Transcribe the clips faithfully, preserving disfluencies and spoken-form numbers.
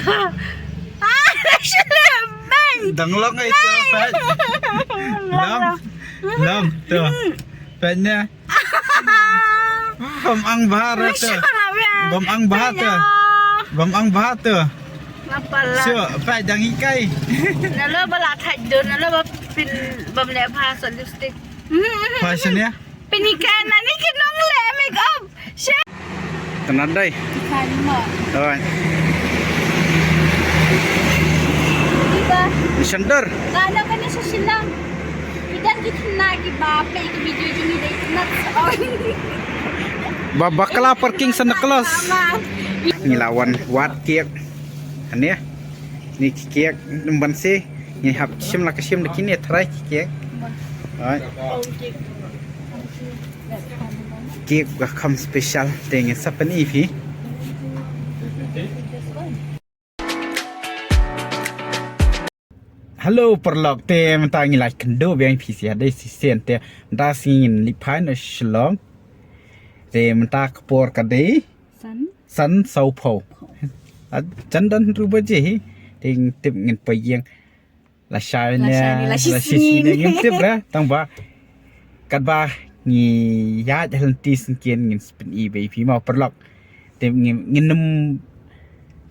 Ah, shlem bang. Dang long ai tu, peit. Long. Long tu. Peit ne. Bam ang bha tu. Bam ang bha tu. Bam ang bha tu. Ngapa lah? Shu, peit dang ikai. Nalo ba la thait dun, nalo ba pyn bam leh bha sa lipstick. Peit sini ya. Pynhikai na ni ki nongleh makeup. Sha. Tang dei. Ikai ma. Oi. Iba. Shandor. Ka na ka ni sa Shillong. Idan ki thna ki ba peit ki video jong ngi dei tnat sa. Ba bakla parking Santa Claus. Ngi la wan wad kiak. Ane. Ni ki kiak num ban se. Ngi hap shim la ka shim da kine tharai ki kiak. Oi. Kiak ba kham special te ngi sa pyni phi. Hello paralok, te mynta ngi la kynduh biang phi sha dei shisien te mynta sngi ngin leit phai na Shillong. Te mynta ka por ka dei san, san saw phew. A jan don hynriew baje hi. Te ngin tip ngin poi ïing. Lashai ne, lashai ne, lashai sngi ne, ngim tip re, tang ba katba ngi ïaid ha lynti syngkien ngin sa pyni beit ïa phi mo paralok. Te ngin, ngin nym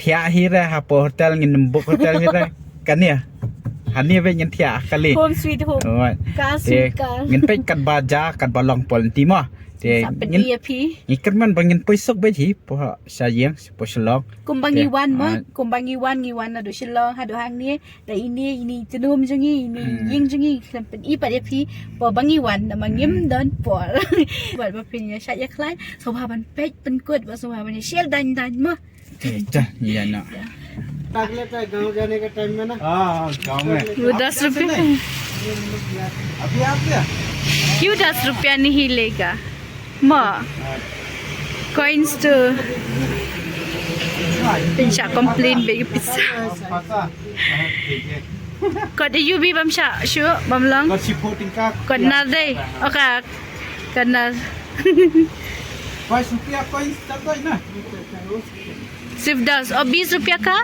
thiah hi re hapoh hotel, ngin nym book hotel hi re. Kane. Hane beit ngin thiah kali. Home sweet home. Alright. Ka sweet ka. Ngin peit katba ja, katba long hapoh lynti mo. Te sa pyni ïa phi. Ngi kyrmen ba ngin poi suk beit hi, hapoh sha ïing, hapoh Shillong. Kumba ngi wan mo, kumba ngi wan, ngi wan naduh Shillong haduh hangne. Da ine, ine tnum jong ngi, ine ïing jong ngi, khlem pyni pat ïa phi, ba ba ngi wan, namar ngim don por. Bad ba phin ïa shait ïa khlaiñ, sngewbha ban peit pynkut, bad sngewbha ban ïa share dang dang mo. Te, te, ïa na. अगले टाइम गांव जाने का टाइम में ना। हाँ, हाँ, गांव में। वो दस रुपये। अभी आप क्या? क्यों दस रुपया नहीं लेगा? Mo. Coins tu. Pynshah complain bad ka pisa. Kot ïa u bi bam shah shuh bam long. Kot shiphew tyngka. Kot nar dei. Oka. Kot nar. Pais rupiah coins tak dei na. Sif das. Oh, बीस रुपया का?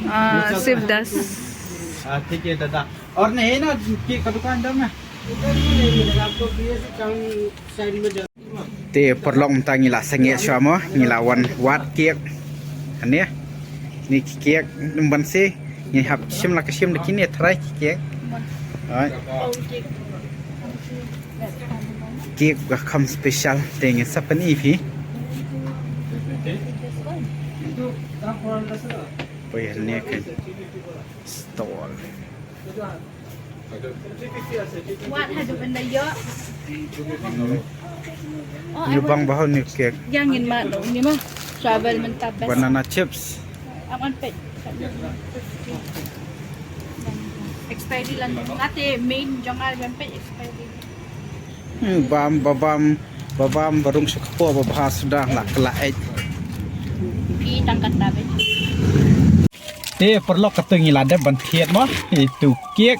Ah, sif das. हाँ, ठीक है दादा। और नहीं है ना, केक का दुकान इधर में? Te paralok mynta ngi la sangeh shuwa mo, ngi la wan wad kiak. Ane. Ni ki kiak num ban se, ngi hap shim la ka shim da kine tharai ki kiak. Ai. Kiak ba kham special te ngi sa pyni phi. Poi ane ka stall. Wat haduh ban da ïoh. Ngi bang baha ni kek. Ïa ngin mad noh ni ma. Travel mynta best. Banana chips. Aman peit. Expiry lang. Nga te main jong nga ban peit expiry. Hmm, bam, ba bam, ba bam, ba rung sha kpoh, ba bha suda, la kylla eit. Phi tang kata beit. Te paralok, kato ngi la dep ban thied mo, itu kek.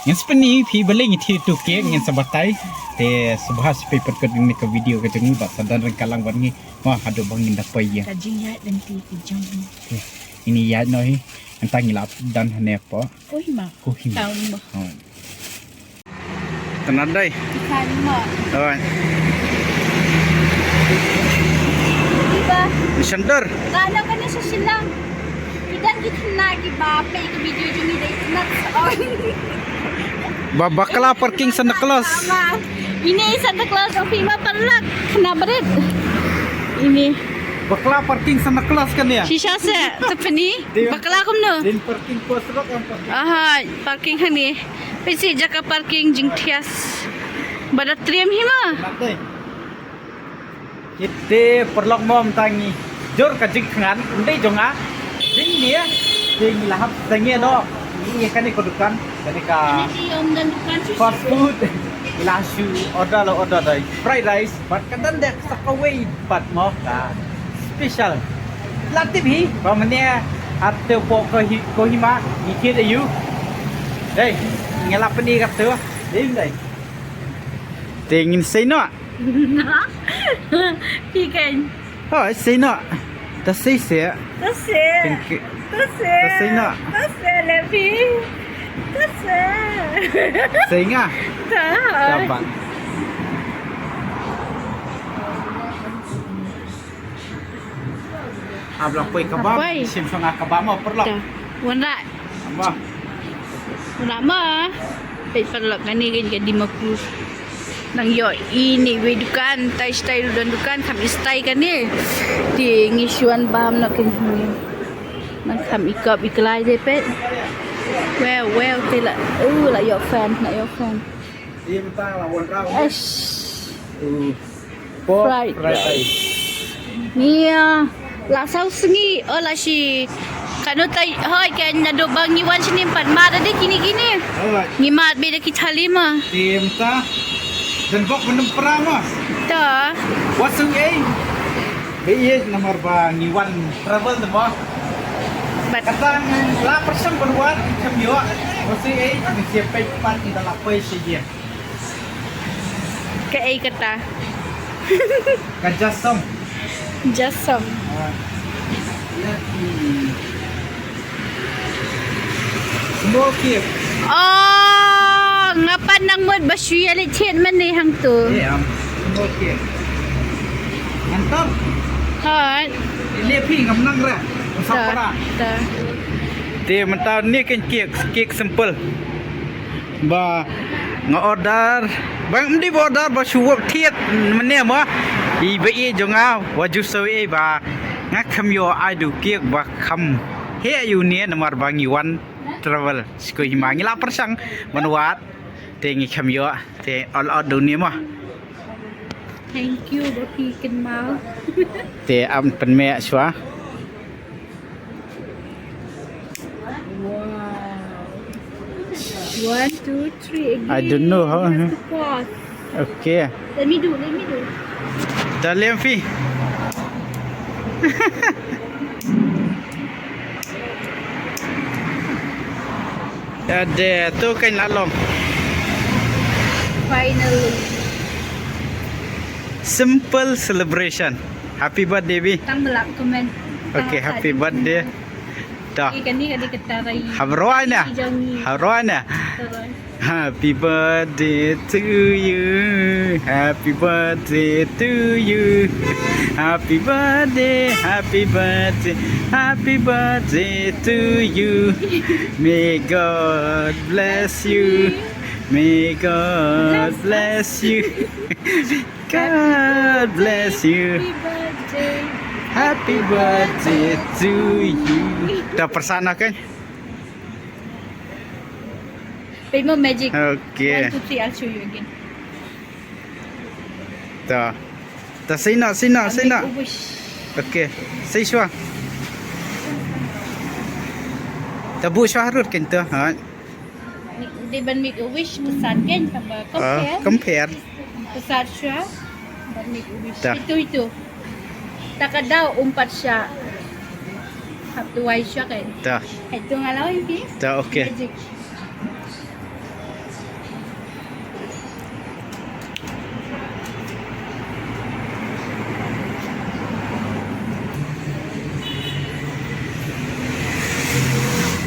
Ngin sa pyni phi balei ngi thied itu kek, ngin sa batai. Te sngewbha sa peit pynkut ïa kane ka video ka jong ngi bad sa don ryngkat lang bad ngi. Mo, haduh ba ngin da poi ïa. Ka jingïaid lynti ka jong ngi. Te, ngin ïaid noh hi. Mynta ngi la don hangne hapoh Kohima. Kohima. Kohima. Oh. Tang dei. Ikan mo. Oi. Iba. Ni shandor. Ka na ka ni sa Shillong. Idan ki thna ki ba peit ki video jong ngi dei tnat sa. Ba bakla parking Santa Claus. Ama. Ine Santa Claus of Hima paralok. Khana bret. Ine. Bakla parking Santa Claus kan ïa. Shisha se, te pyni. Bakla kumno? Din parking post rok am parking. Aha, parking hangne. Peit shi jaka parking jingthiah. Ba da triem hi ma. Te paralok mo mynta ngi jur ka jingthngan, ym dei jong nga. Jong ngi, te ngi la hap sangeh noh. Ngi ïa kane ka dukan, kane ka fast food. Ngi la shu order, la order da fried rice. Bad ka don dei sa kawei pat mo ka special. La tip hi ba mynne ha te poh Kohi-, Kohima ngi thied aiu. Dei, ngi la pyni kato. Dei, dei. Te ngin sei noh. Phi kein. Hoi, sei noh. Ta sei se. Ta sei. Thank you. Ta sei. Ta sei na. Ta sei, Levi. Ta sei. Sei nga. Ta. Ta bang. Abla poi kebab. Poi. Sim sanga kebab mo perlu. Ta. Wan rak. Mo. Wan rak mo. Peit paralok kane kan ka Dimapur. Nang ïoh ine iwei dukan, tai stai ruh don dukan, kham i stai kane. Te ngi shu wan bam noh kane. Nang kham i kop i klai te peit. Wow, wow, te la, uh, la ïoh fan, la ïoh fan. Eish. Pork fried rice. Ni, ah, la saw sngi, oh, la shi. Kano tai, hoi, kan naduh ba ngi wan shane pat mad da kine kine. Hoi. Ngi mad beit da ki thali mo. Te mynta. Don bok ban ym pra mo. Ta. Wat sngi ei. Beit namar ba ngi wan travel te mo. Bad kata ngi la pyrshang ban wad, kam ïoh. Wat sngi ei, ngi siap peit pat ngi da la poi sha ïing. Kaei kata? Ka Jasam. Jasam. Ah. Small cake. Oh, nga pat nang mut ba shu ïa leit thied mynne hangto. Eh, am. Small cake. Ngan tap. Hot. Leh phi ngam nang ra. Ta, ta. Te mynta ne kan cake, cake simple. Ba nga order, ba ngam dei ba order ba shu thied mynne mo. I ba i jong nga, wa ju saw i ba nga kham ïoh ai du cake ba kham heh ïa une namar ba ngi wan travel. Shu hima ngi la pyrshang ban wad. Te ngi kham ïoh, te all out du une mo. Thank you, ba phi kynmaw. Te am pynmeh shuwa. Wow. One, two, three, again. I don't know how. You have to pause. Okay. Let me do, let me do. Dah lem phi. Ade, tu kan la long. Finally. Simple celebration. Happy birthday, Bi. Tang ba la comment. Okay, happy birthday. Dah. Ih, kani kadi kata rai. Habroi na. Ih, jong ni. Habroi na. Habroi. Happy birthday to you. Happy birthday to you. Happy birthday, happy birthday, happy birthday to you. May God bless you. May God bless you. God bless you. Happy birthday. Happy birthday to you. Dah pyrshang kan? Pay mo magic. Okay. One, two, three, I'll show you again. Ta. Ta, sino, sino, sino. Make a wish. Okay. Sei shuwa. Ta, buh shuwa harud kan tu. Ha. Dei ban make a wish, pyrshang kan, tang ba compare. Ah, compare. Pyrshang shuwa. Ban make a wish. Ta. Itu, itu. Ta ka daw um pat sha. Hap tu wai shuwa kan. Ta. Hai tu nga la wai phi. Ta, okay. Magic.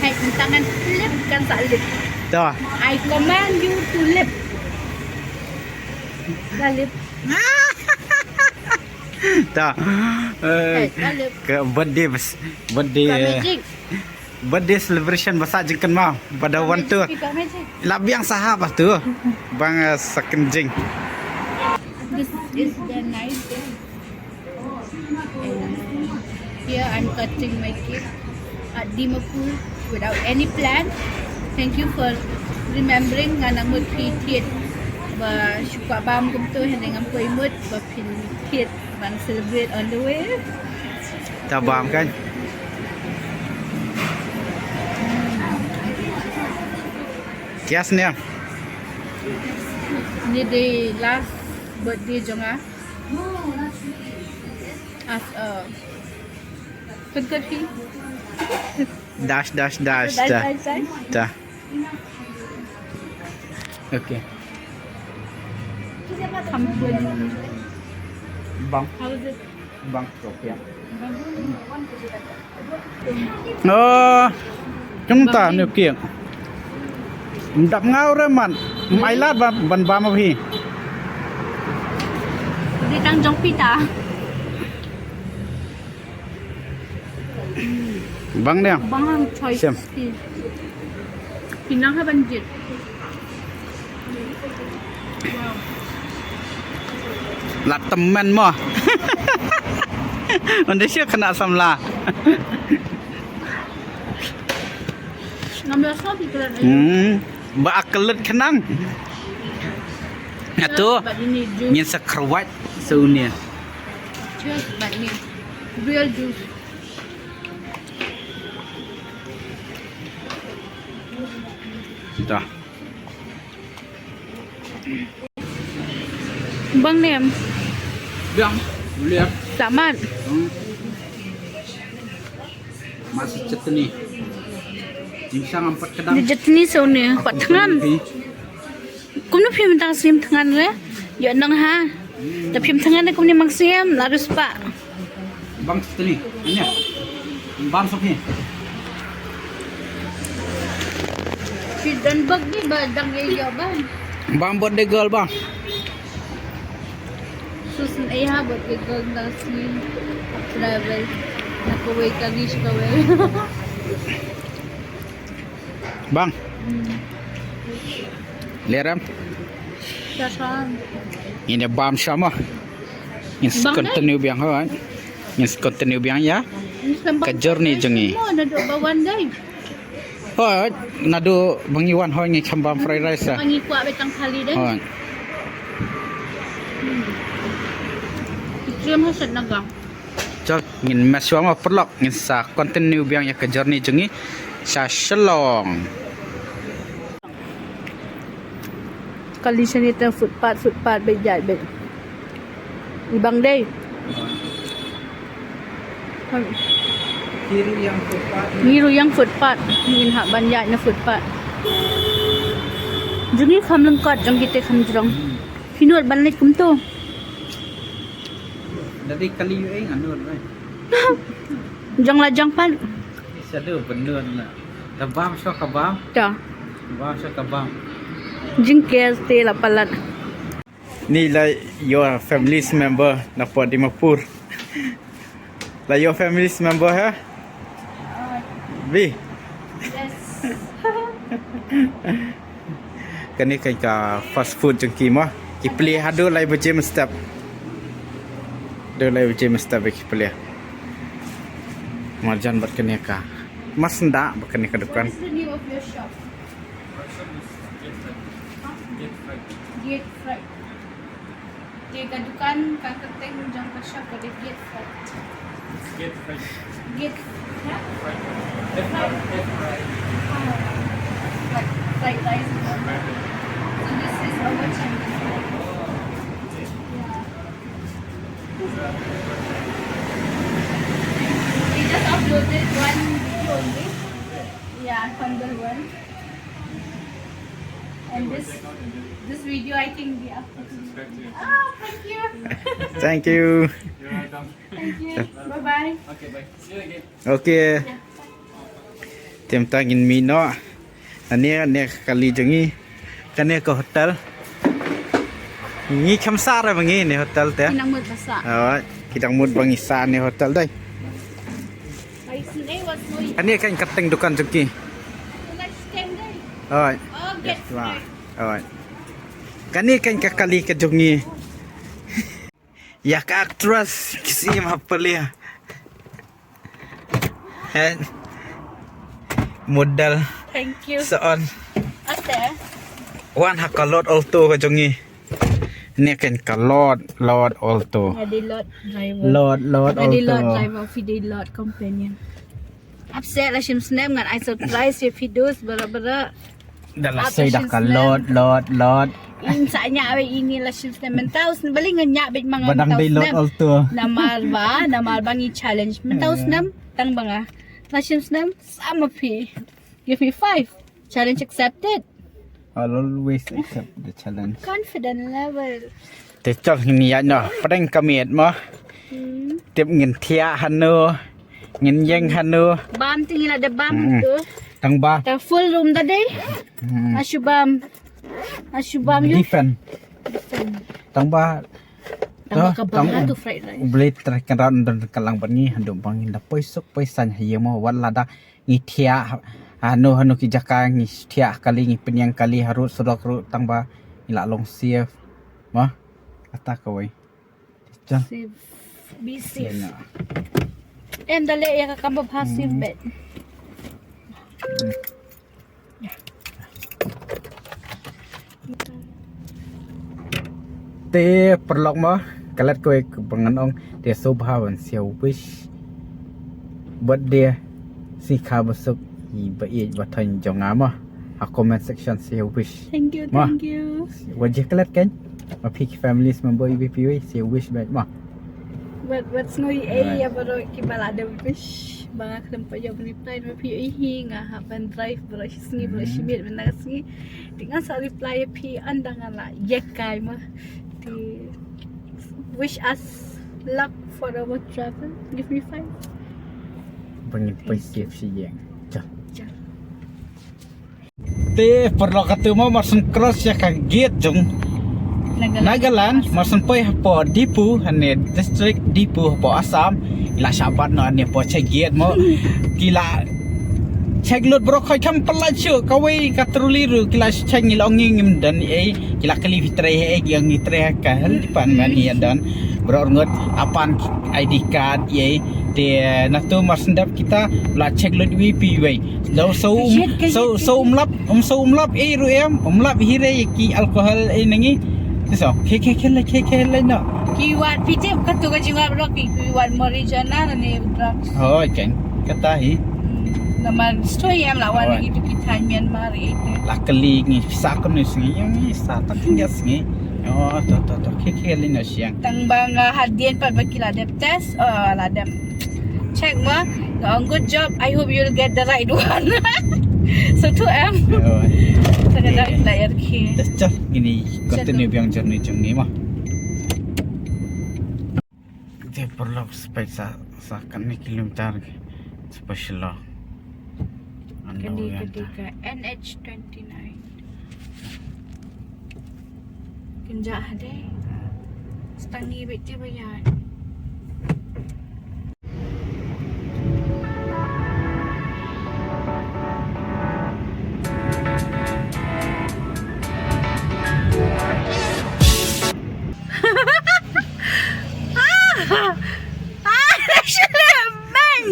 Hai, tangan flip kan sa lip. Ta. I command you to lip. Sa lip. Ta. Eh, ka birthday bas-, birthday, eh, birthday celebration ba sah jingkynmaw ba da wan tu. La biang sah ba tu. Bang, eh, sa kynjing. This is the night. And here I'm cutting my cake at Dimapur without any plan. Thank you for remembering. Nga nang mut phi thied ba shu kwah bam kumto, hynrei ngam poi mut ba phin thied ban celebrate on the way. Ta bam kan. Kias ne. Ni dei last birthday jong nga. As a, pynkat phi. Dash, dash, dash, dash, dash, dash. Dash. Okay. Ampun. Bang. How is it? Bang, okay. Oh, kumta ne u kieng. Dap ngaw re man. Mai lad ban, ban bam phi. Di tang jong pita. Bang ne. Bang hang choice. Sem. Phi nang ha ban jied. La tymmen mo. Ynda shu khynnah samla. Ngam la sop ïa ka lad. Hmm. Ba ka lad khnang. Nga tu. Bad ini juice. Ngin sa kyrwat sa une. Juice bad ini. Real juice. Dah. Bang nem. Biang, boleh. Tamat. Hmm. Masih chutney. Jingsang empat kedang. Di chutney sa une, pat thngan. Kumno phim tang sim thngan re? Ïoh nang ha. Da phim thngan re kumne mang sim, la rus pa. Bang sini, ini. Bam sop ni. Shi dan bag ni ba dang ye yo bang. Bang birthday girl bang. Sus ni ha birthday girl na sini. Travel. Na kawei ka gish kawei. Bang. Lerem. Ngin ïa bam shama. Ngin continue biang hoi. Ngin continue biang ïa ka journey jong ngi. Hoi, naduh ba ngi wan hoi ngi kham bam fried rice. Ngi kwah betang thali dei. Hoi. Chal, ngin mess shuwa ma paralok, ngin sa continue biang ïa ka journey jong ngi sha Shillong. Kali shane tang footpath, footpath beit ïaid beit. I bang dei. Ngi ruh ïa footpath, ngin hap ban ïaid na footpath. Jong ngi kham lyngkot, jong kite kham jrong. Phi nud ban leit kumto. Dadi kali ïa nga nud. Jong la jong pat. Sadu benun na. Ka bam shuwa ka bam. Ta. Bam shuwa ka bam. Jingker te la palat. Ni la your family's member na pdeng Dimapur. La your family's member ha? Bi. Yes. Kane ka fast food jong ki mo. Ki plie haduh lai baje mynstep. Haduh lai baje mynstep ki plie. Marjan bad kane ka. Mas nda bad kane ka dukan. What is the name of your shop? Gate Fried. Te ka dukan ka kyrteng jong ka shop ka dei Gate Fried. Gate Fried. Gate, ha? Fried. Fried. Fried. Fried rice. So this is our channel. Yeah. We just uploaded one video only. Yeah, Kondal one. And this this video I think we uploaded. Ah, thank you. Thank you. You're welcome. Thank you. Bye bye. Okay, bye. See you again. Okay. Yeah. Te mynta ngin mih noh. Ane, ane ka kali jong ngi. Kane ka hotel. Ngi kham sah re ba ngi ne hotel te. Ki nang mut ba sah. Hooid, ki dang mut ba ngi sah ne hotel dei. Kane ka kyrteng dukan jong ki. Hooid. Hooid. Kane ka kali ka jong ngi. Ïa ka actress ki sim ha pdeng. Hei. Model. Thank you. Sa on. Ate. Wan ha ka Lord Alto ka jong ngi. Ne ka Lord, Lord Alto. Nga dei Lord driver. Lord, Lord Alto. Nga dei Lord driver, phi dei Lord companion. Ap seh la shim snem ngan ai surprise ïa phi dos bara bara. Da la sei da ka Lord, Lord, Lord. Ym sa ñiah beit ine la shim snem mynta u snem balei nga ñiah beit ma nga mynta u snem. Ba dang dei Lord Alto. Namar ba, namar ba ngi challenge. Mynta u snem tang ba nga. La shim snem sa ma phi. Give me five. Challenge accepted. I'll always accept the challenge. Confident level. Te chal ngin ïaid noh pdeng ka miet mo. Tip ngin thiah hano, ngin ïeng hano. Bam te ngi la dep bam tu. Tang ba. Tang full room da dei. Ashu bam. Ashu bam ïa. Defend. Tang ba. Tang ba ka bam tu fried rice. U Blei Trai Kynrad un don ryngkat lang bad ngi haduh ba ngin da poi suk poi saiñ ha ïing mo, wat lada ngi thiah hano hano ki jaka ngi thiah kali, ngi pynïeng kali harud surok ruh, tang ba ngi la long safe. Mo. Kata kawei. Save. Be safe. Em da leh ïa ka kam ba bha, save bad. Te paralok mo, ka lad kawei ba ngan ong, te sngewbha ban share wish birthday, sngi kha ba suk ïa i ba ïeit ba thoiñ jong nga mo. Ha comment section share wish. Thank you, thank you. Wat jia klet kan. Ma phi ki family member iwei pa iwei share wish bad ma. Wat, wat sngew ei ïa baroh kiba la dep wish. Ba nga khlem pat ïoh ban reply ma phi, ei hi nga hap ban drive baroh shi sngi baroh shi miet mynta ka sngi. Te nga sa reply ïa phi ynda nga la ïakai ma. Te wish us luck for our travel. Give me five. Ba ngin poi safe shi ïing. Jal. Jal. Te paralok, katu mo mar shen cross ïa ka gate jong Nagaland, mar shen poi hapoh Diphu, hane district Diphu hapoh Assam. Ki la shah bat noh hane hapoh check gate mo. Ki la check lut baroh khoit, kham pynlait shuh, kawei ka trolley ruh ki la check, ngi la ong ngi ngim don ei. Ki la kylli phi trei ha ei, ki ong ngi trei ha ka health department, ngi ïa don. Baroh arngut la pan I D card ei. Te nangtu mar shen dep kita la check lut iwei pa iwei. Dau shu, shu, shu um lap, um shu um lap ei ruh em, um lap hi re ki alcohol ei na ngi. Te shu khe khe khe leit, khe khe leit noh. Ki wad phi tip katu ka jingwad baroh ki, ki wad marijuana ne drugs. Hooid kan, kata hi. Hmm, namar shu em la wad na ngi tu ki thaiñ Myanmar ei te. La kylli ngi pisa kano sngi, ngi sa tang ngi sngi. Oh, to to to, khe khe leit noh shiang. Tang ba nga hadien pat ba ki la dep test, oh, la dep check ma. Nga ong, good job. I hope you'll get the right one. So tu em. Sa ka dai la er ki. Dah chal ngini continue biang journey jong ngi ma. Te paralok, spek sa, sa kane kilometer ki special lo. Kane ka dei ka N H twenty-nine. Kynjah hadei. Stangi bit te ba ïaid.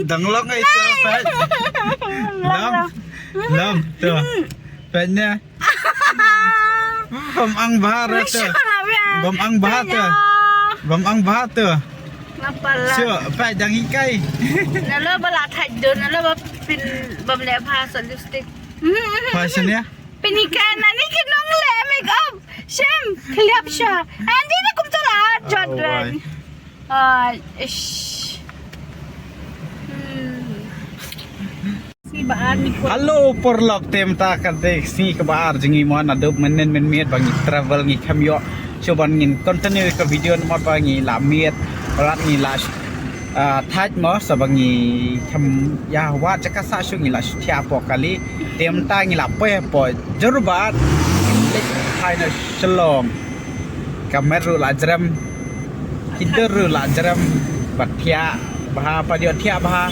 Dang long ai tu, Pat. Long. Long tu. Pat ne. Bam ang bha ra tu. Bam ang bha tu. Bam ang bha tu. Shu, Pat dang hikai. Nalo ba la thait dun, nalo ba phin bam leh bha sa lipstick. Fashion ya? Pynhikai na ni ki nongleh makeup. Shem, khliap sha. Andi na kumta la jot ren. Ah, ish. Hmm. Sngi ba ar ni. Hello paralok, te mynta ka dei sngi kaba ar jong ngi mo, naduh mynnin mynmiet ba ngi travel ngi khlem ïoh shuh ban ngin continue ka video namar ba ngi la miet, ba ngi la ah, thait mo, sa ba ngi khlem ïa wad jaka sah shuh, ngi la shu thiah hapoh kali. Te mynta ngi la poi hapoh Jorabat, leit thait noh Shillong. Ka met ruh la jrem, ki dur ruh la jrem. Pat thiah bha, pat ïoh thiah bha.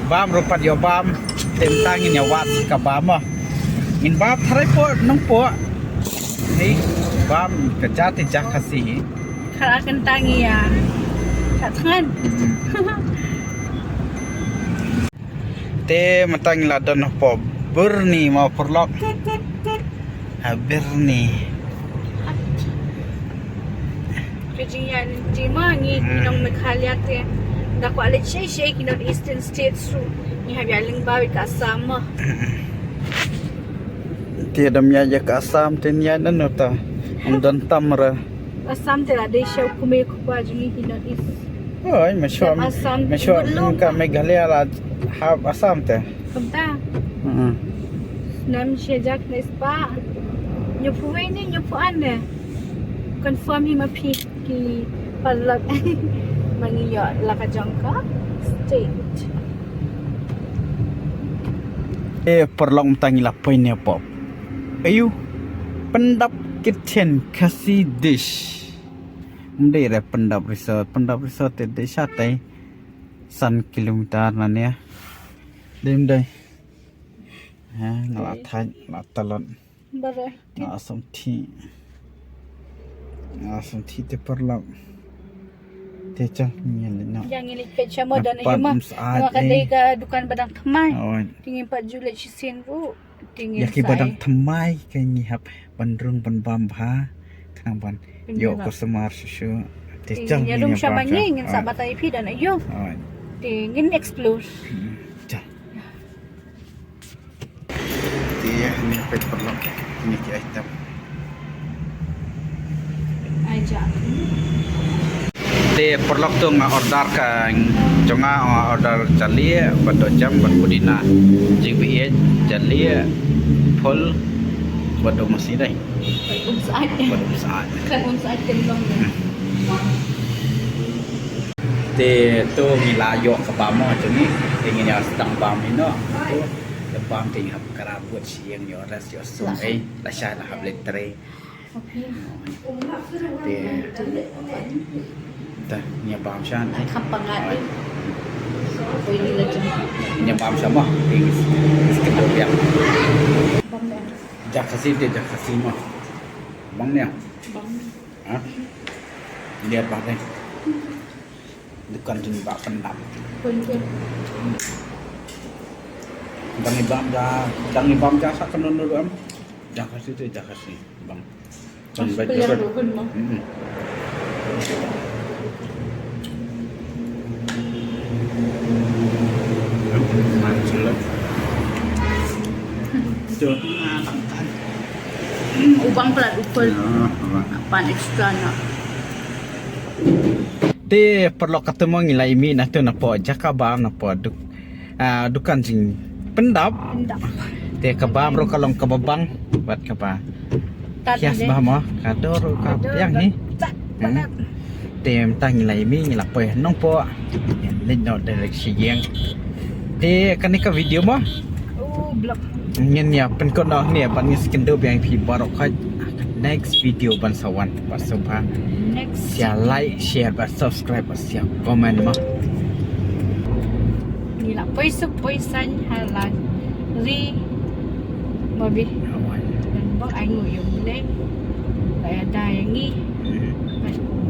Bam ruh pat ïoh bam. Te mynta ngin ïa wad ka bam mo. Ngin bam tharai poh nongpoh. Ni bam ka jati ja Khasi hi. Kha kynta ngi ïa. Kha thngan. Te mynta ngi la don hapoh Birni mo paralok. Ha Birni. Ka jingïaid lynti ma ngi ki nong Meghalaya te. Da kwah leit shai shai ki North Eastern States ruh. Ngi hap ïaid lyngba ka Assam ma. Te dam ïaid ïa ka Assam te ïaid nano ta. Ym don tam ra. Assam te la dei sha u kmie u kpa jong ngi ki North East. Oi, mynshuwa, Assam, mynshuwa ka Meghalaya la hap Assam te. Kumta. Hmm. Nam shijak ne spa. Nyo phuwei ne, nyo phuan ne. Confirm hi ma phi ki paralok. Mani yo la ka jong ka state. Eh, paralok, mynta ngi la poi ne pop. Ayu, Pyndap Kitchen Khasi Dish. Ym dei re Pyndap Resort, Pyndap Resort te dei shatai san kilometer na ne. Dei ym dei. Ha, nga la thait, la talon. Bare. Nga sum thi. Nga sum thi te paralok. Te chang ngi leit noh. Jang ngi leit peit sha mo. Nga don pat ïa ma. Ym sait. Nga kan dei ka dukan ba dang thymmai. Oi. Te ngin pat ju leit shisien ruh. Te ngin ïa ki ba dang thymmai ka ngi hap ban rung ban bam bha. Khnang ban ïoh customer shuh shuh. Te chang ngi ïa rung sha ma ngi, ngin sa batai phi don aïu. Oi. Te ngin explore. Hmm. Chang. Te hangne peit paralok, kine ki item. Ai ja. Te paralok, to nga order ka jong nga, nga order jalieh bad doh jam bad pudina. Jingbieit jalieh, phul bad doh masi dei. Um sait. Bad um sait. Kan um sait kan long. Hmm. Te to ngi la ïoh ka bam mo jong ngi. Te ngin ïa sdang bam ïa no. To ka bam te ngi hap kara bud sha ïing, ïoh rest ïoh sum. Ei, la shai la hap leit trei. Te ta ngi ïa bam sha. Kham pangat. Ngi ïa bam sha mo. Te ngi skip biang. Bam deh. Ja Khasi te ja Khasi mo. Bang ne? Bang. Ha? Liat bang ne? Dukan jin ba Pyndap. Pyndap. Dang ibam ja, dang ibam ja sa kan nunu am. Ja Khasi te ja Khasi bang. Bang baik. Hmm. Ubang plat ukur. Pan extra na. Te paralok, kato mo ngi la ïa mih na to na po jaka bam na po duk, ah, dukan jingpyndap. Pyndap. Te ka bam ruh ka long kaba bang bad kaba hias bha mo, ka dor ruh ka biang hi. Te mynta ngi la ïa mih, ngi la poi Nongpoh. Leit noh direct sha ïing. Te kane ka video mo. Ngin ïa pynkut noh ne bad ngin sa kynduh biang ïa phi baroh khoit next video ban sa wan. Bad sngewbha sa like, share bad subscribe bad sa comment mo. Ngi la poi suk poi saiñ ha la ri. Bobby. Bok ai ngu yung ne. Ba ïa da ïa ngi.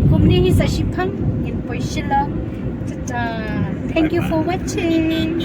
Kumne hi sa shipang ngin poi Shillong. Ta ta. Thank you for watching.